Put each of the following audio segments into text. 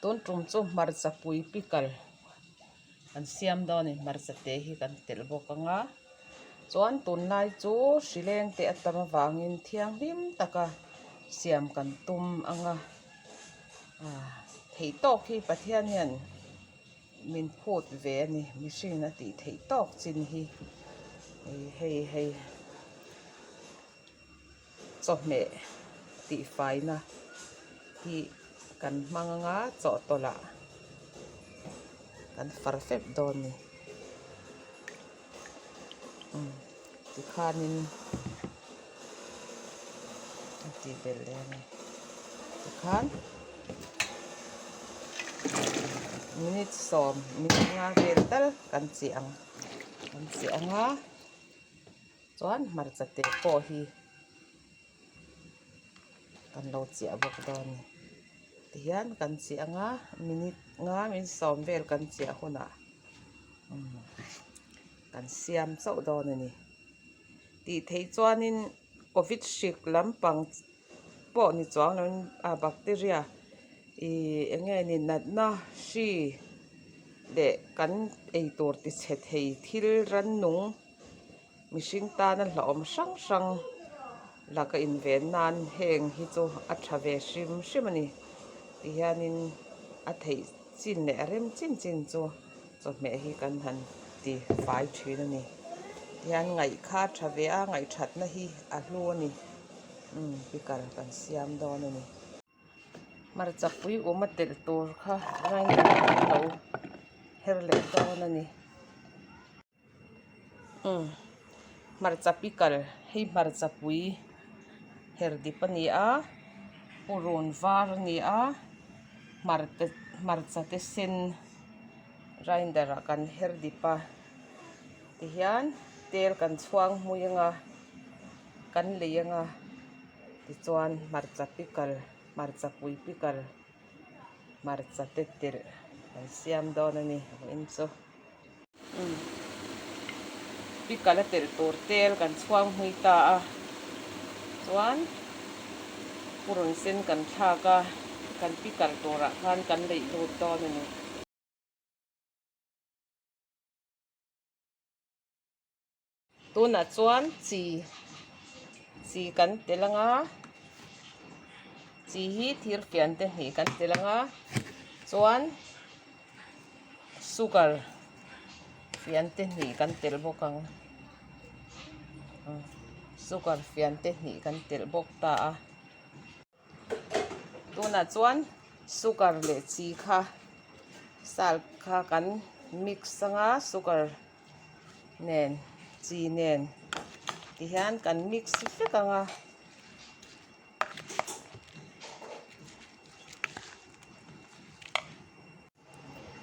Tun tum chu hmarcha pui pickle kan siam dawn a ni hmarcha te hi kan telh bawk ang a chuan tunlai chu hrileng te a tam avangin thianghlim taka siam kan tum ang a ah theih tawk hi Pathian hian min phut ve a ni mihring a tih theih tawk chin hi hei hei. Chawhmeh tihfaina hi kan hmang anga chawhtawlh ah kan far fep dawn a ni umm tikhanin a tih belh leh a ni tikhan minute sawm minute nga vel tal kan chiah ang kan chiah ang a. Chuan hmarcha te pawh hi kan lo chiah bawk dawn a ni. Tihian kan chiah anga minute nga min sawm vel kan chiah hunah umm kan siam chauh dawn a ni. Tih theih chuanin covid hrik lampang pawh ni chuang lovin a bacteria ih eng nge ni natna hri leh kan eitur tichhe thei thil rannung. Mihring tana hlauhawm hrang hrang laka inven nan heng hi chu a tha ve hrim hrim a ni tihianin a theih chin leh a rem chin chin chu chawhmeh hi kan han ti fai thin a ni tihian ngaih kha a tha ve a ngaihthatna hi a hlu a ni umm pickle kan siam dawn a ni. Hmarcha pui um a telh tur kha grinder an lo her leh dawn a ni. Umm hmarcha pickle hei hmarcha pui her dip a ni a purun var a ni a hmarte hmarcha te sen grinder ah kan her dip a tihian tel kan chhuang hmui anga kan lei anga tichuan hmarcha pickle hmarcha pui pickle hmarcha te telh kan siam dawn a ni vawiin chu. Pickle a telh tur tel kan chhuang hmui ta a chuan purun sen kan thlak a kan pickle turah khan kan leih lut dawn a ni. Tunah chuan chi chi kan tel ang a chi hi thir fian te hnih kan tel ang a chuan sugar fian te hnih kan tel bawk ang sugar fian te hnih kan tel bawk ta a tunah chuan sugar leh chi kha sal kha kan mix ang a sugar. Nen chi nen tihian kan mix vek ang a.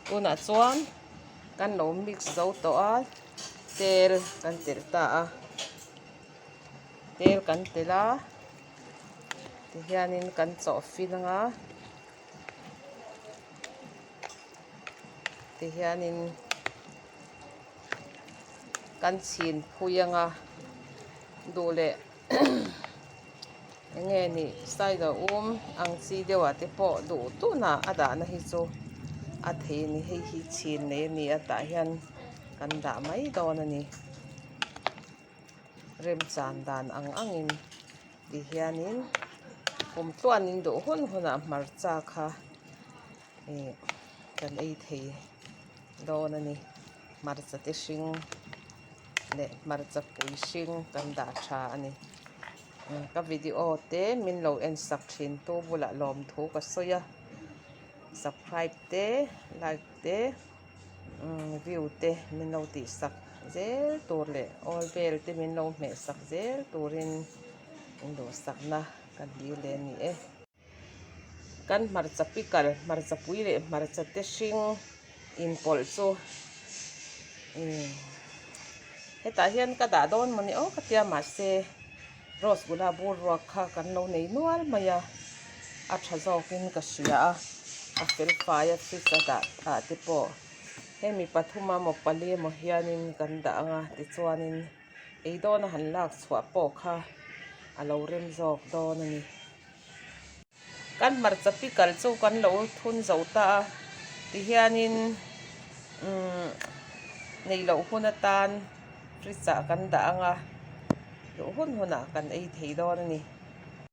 Tunah chuan kan lo mix zo tawh a tel kan telh ta a tel kan telh a tihianin kan chawh fin ang a tihianin. Kan chhin phui anga duh leh eng nge ni side a awm ang chi deuh ah te pawh duh tun ah a dahna hi chu a thei a ni hei hi chhin nei a ni a tah hian kan dah mai dawn a ni remchan dan ang ang in ti hian in kum tluan in duh hun hun ah hmarcha kha ih kan ei thei. Dawn a ni hmarcha te hring leh hmarcha pui hring kan dah tha a ni ka video te min lo en sak thin tu bulah lawmthu ka sawi a subscribe te like te view te min lo tih sak zel tur leh all bell te min lo hmeh sak zel turin induhsakna ka dil leh a ni e. Kan hmarcha pickle hmarcha pui leh hmarcha te hring inpawlh chu umm hetah hian ka dah dawn mawni aw ka tia mahse rose gula bur ruak kha kan lo nei nual mai a a tha zawkin ka hria a a fel fai a fridge a dah ah te pawh hemi pathum a maw pali emaw hianin kan dah ang a tichuanin ei dawna han lak chhuah pawh kha a lo rem zawk dawn a ni. Kan hmarcha pickle chu kan lo thun zo ta a, tihianin umm neih loh hun atan fridge ah kan dah ang a, duh hun hunah kan ei thei dawn a ni.